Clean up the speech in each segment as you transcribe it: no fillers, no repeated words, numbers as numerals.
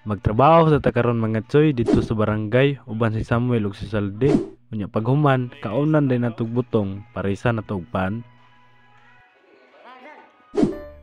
Magtrabaho sa ta karon, mga tsoy, didto sa barangay uban si Samuel ug si Salde. Unya paghuman, kaunan din natog butong, parisa na og pan.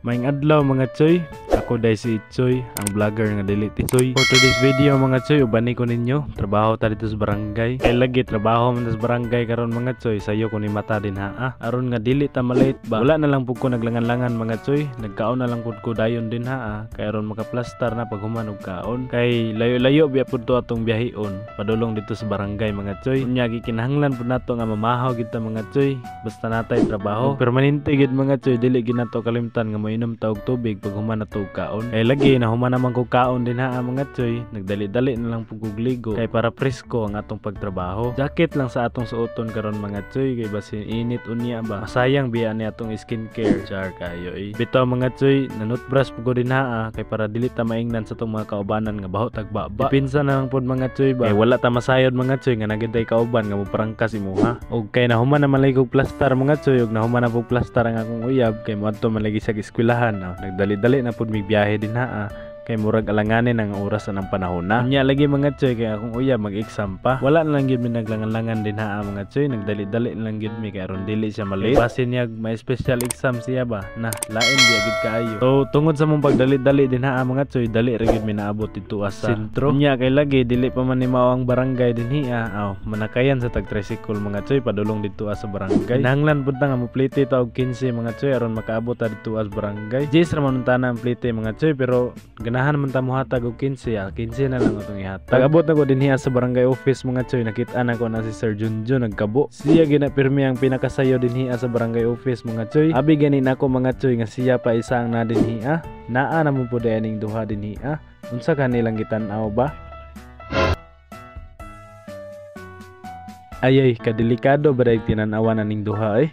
Maayong adlaw, mga tsoy, ako diay si Itsoy, ang vlogger nga dili tisoy. For today's video, mga tsoy, ubani ko ninyo, trabaho ta dito sa barangay. Kay lagi trabaho man sa barangay karon, mga tsoy, sayo ko ni mata din ha. Aron nga dili ta malate ba. Wala na lang pud ko naglangan-langan, mga tsoy, nagkaon na lang pud ko dayon din ha, kay aron makaplastar na paghuman og kaon. Kay layo-layo biya pud to atong biyahion, padulong dito sa barangay, mga tsoy. Unya gikinahanglan pud nato nga mamahaw gid ta, mga tsoy, basta natay trabaho. Permanente gid, mga tsoy, dili gid nato kalimtan nga moinom ta og tubig pag human na og kaon. Kay lagi nahuman naman ko kaon din ha, mga tsoy, nagdali-dali na lang pud kog ligo kay para presko ang atong pagtrabaho. Jacket lang sa atong suoton karon, mga tsoy, kay basin init unya ba. Masayang biya ni atong skincare, char kayo eh. Bitaw, mga tsoy, nanutbrush pud ko din ha, kay para dili ta maingnan sa atong mga kaubanan nga baho tag baba. Dipinsa na lang pud, mga tsoy, ba. Kay wala ta masayod, mga tsoy, nga nagiday kauban nga moprangka imuha. Og kay nahuman naman lagi kog plastar, mga tsoy, og nahuman na pud plastar ang akong uyab kay moadto man lagi sa eskwelahan. Oh, nagdali-dali na pud mig biyahe din ha, kay murag alanganin ang oras ang panahon na. Unya lagi, mga tsoy, kay akong uyab mag-exam pa. Wala na lang gyud mi naglangan-langan din ha, mga tsoy, nagdali-dali na lang gyud mi kay aron dili siya malate. Basin niya may special exam siya ba. Na lain biya gid kaayo. So tungod sa mong pagdali-dali din ha, mga tsoy, dali ra gyud mi naabot didto sa sentro. Unya kay lagi dili pa man ni mao ang barangay dinhi ah. Aw, manakayan sa tag tricycle, mga tsoy, padulong didto sa barangay. Kinahanglan pud ta nga moplite ta og 15, mga tsoy, aron makaabot ta didto sa barangay. 10 ra man unta na ang plite, mga tsoy, pero ganahan man ta mohatag og 15, ah, 15 na lang atong ihatag. Pag-abot na ko dinhi sa barangay office, mga tsoy, nakita na ko na si Sir Junjun nagkabo. Siya gina pirmi ang pinakasayo dinhi sa barangay office, mga tsoy. Abi gani nako, mga tsoy, nga siya pa isa ang na dinhi ah. Naa na mo pud aning duha dinhi ah. Unsa kanilang gitan-aw ba? Ayay, kadelikado ba dahil tinan-awan aning duha eh.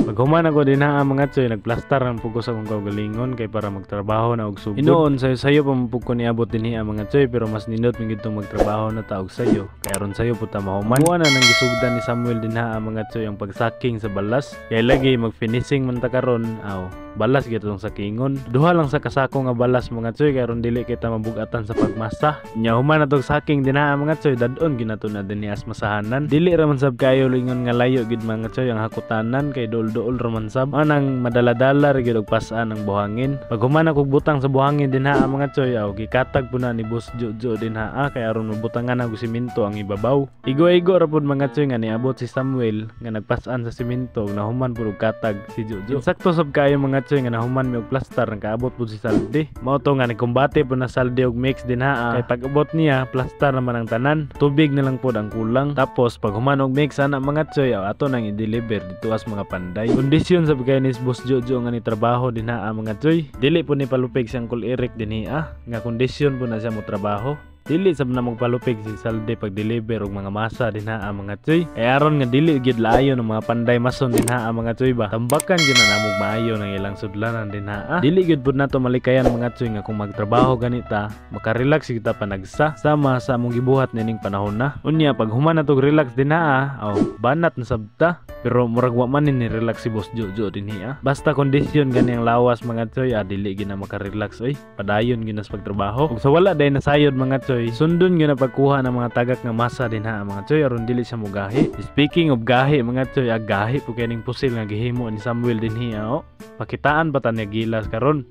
Paghuman ako din ha, mga tsoy, nagplastar ang pugos akong kaugalingon kay para magtrabaho na og sugod. Inoon sayo-sayo pa man pug ko niabot dinhi, mga tsoy, pero mas nindot man gid tong magtrabaho na ta og sayo kay aron sayo pud ta mahuman. Muha na nang gisugdan ni Samuel din ha, mga tsoy, ang pagsaking sa balas. Kay lagi mag-finishing man ta karon, aw, balas gyud tong sakingon. Duha lang sa kasako nga balas, mga tsoy, kay aron dili kita mabugatan sa pagmasa. Nya human natog saking din ha, mga tsoy, dad-on ginato na dinhi as masahanan. Dili ra man sab kayo lingon nga layo gid, mga tsoy, ang hakutanan kay dool-dool ra man sab. Anang madala-dala ra gyud og pas-an ang buhangin. Pag human ako butang sa buhangin din ha, mga tsoy, aw, gikatag po na ni Boss Jojo din ha, kay aron mabutangan og simento ang ibabaw. Igo-igo ra pud, mga tsoy, nga niabot si Samuel nga nagpas-an sa simento ug nahuman pud og katag si Jojo. Insakto sab kaayo, mga tsoy, nga nahuman mi og plastar, nakaabot pud si Salde. Mao to nga nagkumbate pud na Salde og mix din ha, kay pag-abot niya plastar naman ang tanan. Tubig na lang pud ang kulang. Tapos pag human og mix ana, mga tsoy, aw, ato nang i-deliver didto as mga panday. Kondisyon sa kay ni Boss Jojo nga ni trabaho din ha, mga tsoy. Dili po ni palupig si Uncle Eric dinhi ah, nga kondisyon po na siya mo trabaho. Dili sab na magpalupig si Salde pag deliver og mga masa din ha, mga tsoy. Kay aron nga dili gid laayo ng mga panday mason din ha, mga tsoy ba. Tambakan gyud na namog maayo ng ilang sudlanan din ha. Dili gyud pud nato malikayan, mga tsoy, nga kung magtrabaho ganita, makarelax kita panagsa sama sa among gibuhat nining panahon na. Unya pag human na tog relax din ha, aw, banat na sabta. Pero murag wa man ni relax si Boss Jojo dinhi ah. Basta kondisyon gani ang lawas, mga tsoy, ah, dili gina makarelax oy. Padayon gina sa pagtrabaho. Ug sa wala day nasayod, mga tsoy, sundon gyud na pagkuha ng mga tagak nga masa din ha, mga tsoy, aron dili siya mogahi. Speaking of gahi, mga tsoy, ah, gahi po kay ning pusil nga gihimo ni Samuel dinhi ah, oh. Pakitaan ba ta niya gilas karon?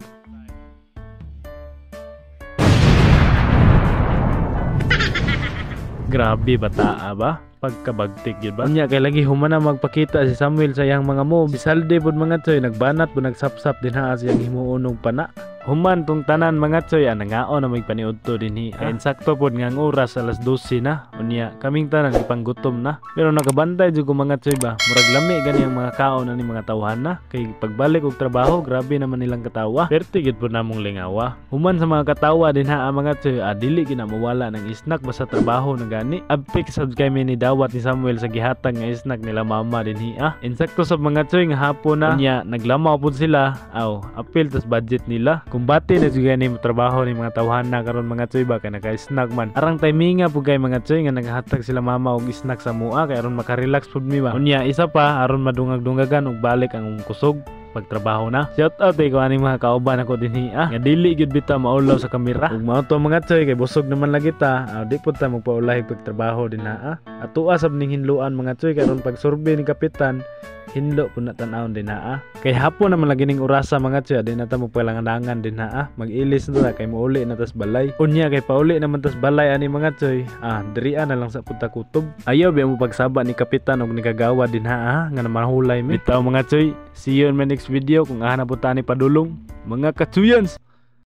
Grabe bataa ba? Pagkabagtik yun ba? Unya kay lagi human na magpakita si Samuel sa iyang mga move. Si Salde pud, mga tsoy, nagbanat pud, nagsapsap din ha sa iyang himuon og pana. Human tong tanan, mga tsoy, ah, nangaon na may paniudto dinhi. Kay insakto pod nga ang oras alas 12 na. Unya kaming tanan gipanggutom na. Pero nakabantay jud ko, mga tsoy ba. Murag lami gani ang mga kaon ani mga tawhan na. Kay pagbalik og trabaho, grabe naman nilang katawa. Perti gid pud namong lingawa. Human sa mga katawa din ha, mga tsoy, ah, dili gid na mawala ng snack basta trabaho na gani. Apik sad kay ni dawat ni Samuel sa gihatag nga snack nila mama dinhi ah. Insakto sa mga tsoy nga hapon na. Unya naglamaw pud sila. Aw, apil tas budget nila. Kumbate na jud ni trabaho ni mga tawhan na karon, mga tsoy ba, kay naka-snack man. Arang timinga pud kay, mga tsoy, nga naghatag sila mama og snack sa mua kay aron makarelax pud mi ba. Unya isa pa, aron madungag-dungagan og balik ang kusog. Pagtrabaho na. Shout out eh ko aning mga kauban ako dinhi ah. Nga dili gyud bitaw maulaw sa kamera. Ug mao to, mga choy, kay busog naman lagi ta. Ah, di pud ta magpaulahi pagtrabaho dinha ah. Atoa sab ning hinluan, mga choy, karon pag survey ni kapitan, hinlo pud na tan-awon dinha ah. Kay hapon naman lagi ning orasa, mga choy, di na ta magpalangandangan dinha ah. Mag-ilis na ta kay mouli na tas balay. Unya kay pauli naman tas balay ani, mga choy. Ah, dirian na lang sa punta kutob. Ayaw biya mo pagsaba ni kapitan og ni kagawad dinha ah, nga mahulay mi. Bitaw, mga choy, see you in my next video kung aha na pud ta ni padulong. Mga kachuyans.